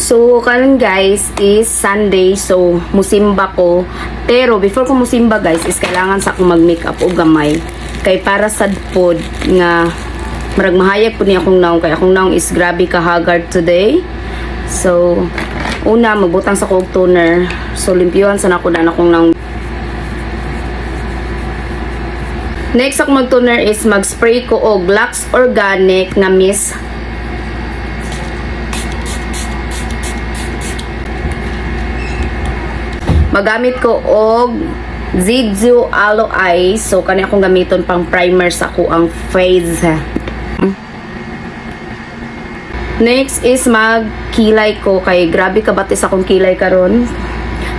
So, karon guys is Sunday, so musimba ko. Pero before ko musimba, guys, is kailangan sa akong mag-makeup og gamay. Kay para sad pod nga marag mahayag po ni akong naong, kay akong naong is grabe ka haggard today. So, una, magbutang sa ko og toner. So, limpyuhan sa nako na akong naong. Next ako mag-toner is mag-spray ko og Lux Organic nga mist. Magamit ko og Zizu Aloe Eyes. So, kani akong gamiton pang primer sa ako ang face. Next is magkilay ko kay grabe ka batis akong kilay karon.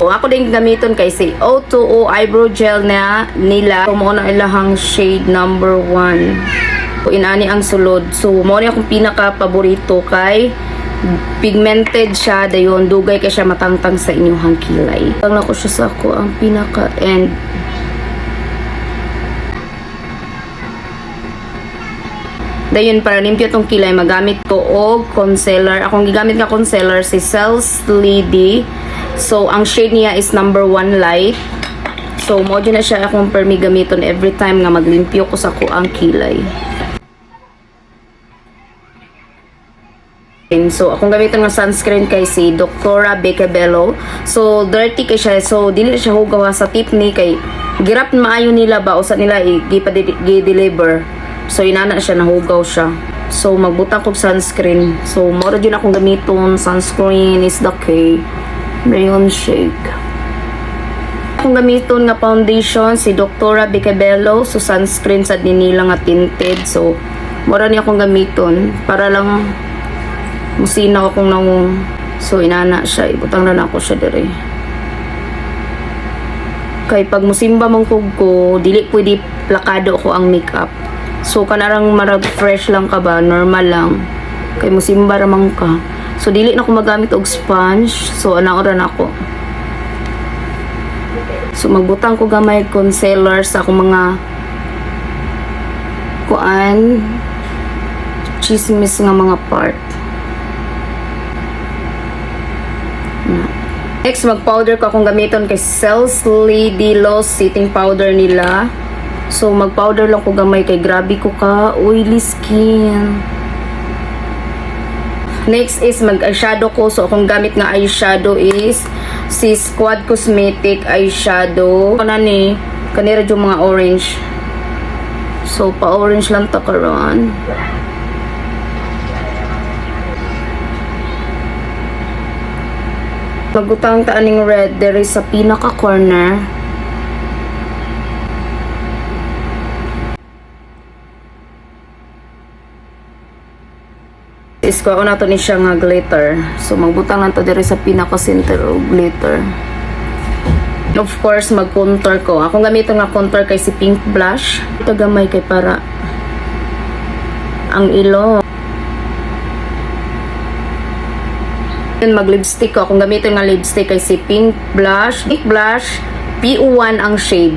O ako din gamiton kay si O2O eyebrow gel na nila. So, mo na ilahang shade number 1. O inani ang sulod. So mo ni akong pinaka paborito kay pigmented siya, dayon dugay kay siya matangtang sa inyong kilay. Tang ko siya sa ako ang pinaka end. Dayon, para limpyo tong kilay, magamit ko og concealer. Akong gigamit nga concealer si Cells Lady. So ang shade niya is number 1 light. So mo na siya akong permi gamiton every time nga maglimpyo ko sa ang kilay. So, akong gamiton nga sunscreen kay si Doctora Becabello. So, dirty kay siya. So, dili siya hugaw sa tip ni kay girap maayo nila ba usa nila gi-deliver. So, inana siya, nahugaw siya. So, magbutang kog sunscreen. So, mao ra jud akong gamiton. Sunscreen is the key. Rayon shake. Akong gamiton nga foundation si Doctora Becabello. So, sunscreen sad ni nila nga tinted. So, mao ra ni akong gamiton para lang musina akong nawong. So, inana siya. Ibutang na ako siya dire. Kay pag musimba man kog ko, dili pwede plakado ko ang makeup. So, kanarang marag fresh lang ka ba, normal lang. Kay musimba ra man ka. So, dili na ko magamit og sponge. So, ana ra na ako. So, magbutang ko gamay concealer sa akong mga kuan, chismis nga mga part. Next, mag-powder ko. Akong gamiton kay Cells Lady Low Setting Powder nila. So, mag-powder lang ko gamay kay grabe ko ka oily skin. Next is mag-eyeshadow ko. So, akong gamit nga eyeshadow is si Squad Cosmetic eyeshadow. Ano ni? Kanira yung mga orange. So, pa-orange lang ta karon. Magbutang ta aning red there is sa pinaka corner. Isko ako na to ni siya nga glitter. So magbutang lang to diri sa pinaka center og glitter. Of course, mag-contour ko. Akong gamiton nga contour kay si pink blush. Ito gamay kay para ang ilong. Mag-lipstick ko. Akong gamiton nga lipstick kay si pink blush. Pink blush, PO1 ang shade.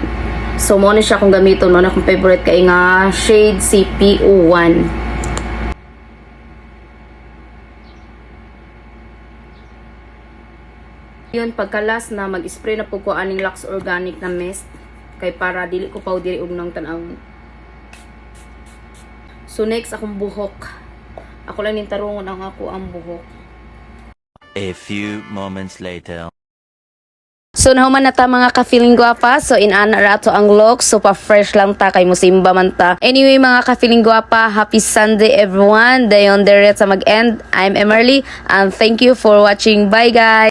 So, mo ni siya akong gamiton. Mo na akong favorite kay nga shade si PO1. Yun, pagkalas na mag-spray na po ko aning Lux Organic na mist kay para dili ko powdery og nang tan-awon. So next, akong buhok. Ako lang ning tarungon ang ako ang buhok. A few moments later. So nahuman na ta, mga ka-feeling guwapa. So inana ra ato ang look. So pa-fresh lang ta kay musimba man ta. Anyway, mga ka-feeling guwapa, happy Sunday, everyone. Dayon dere sa mag-end. I'm Emerly and thank you for watching. Bye, guys!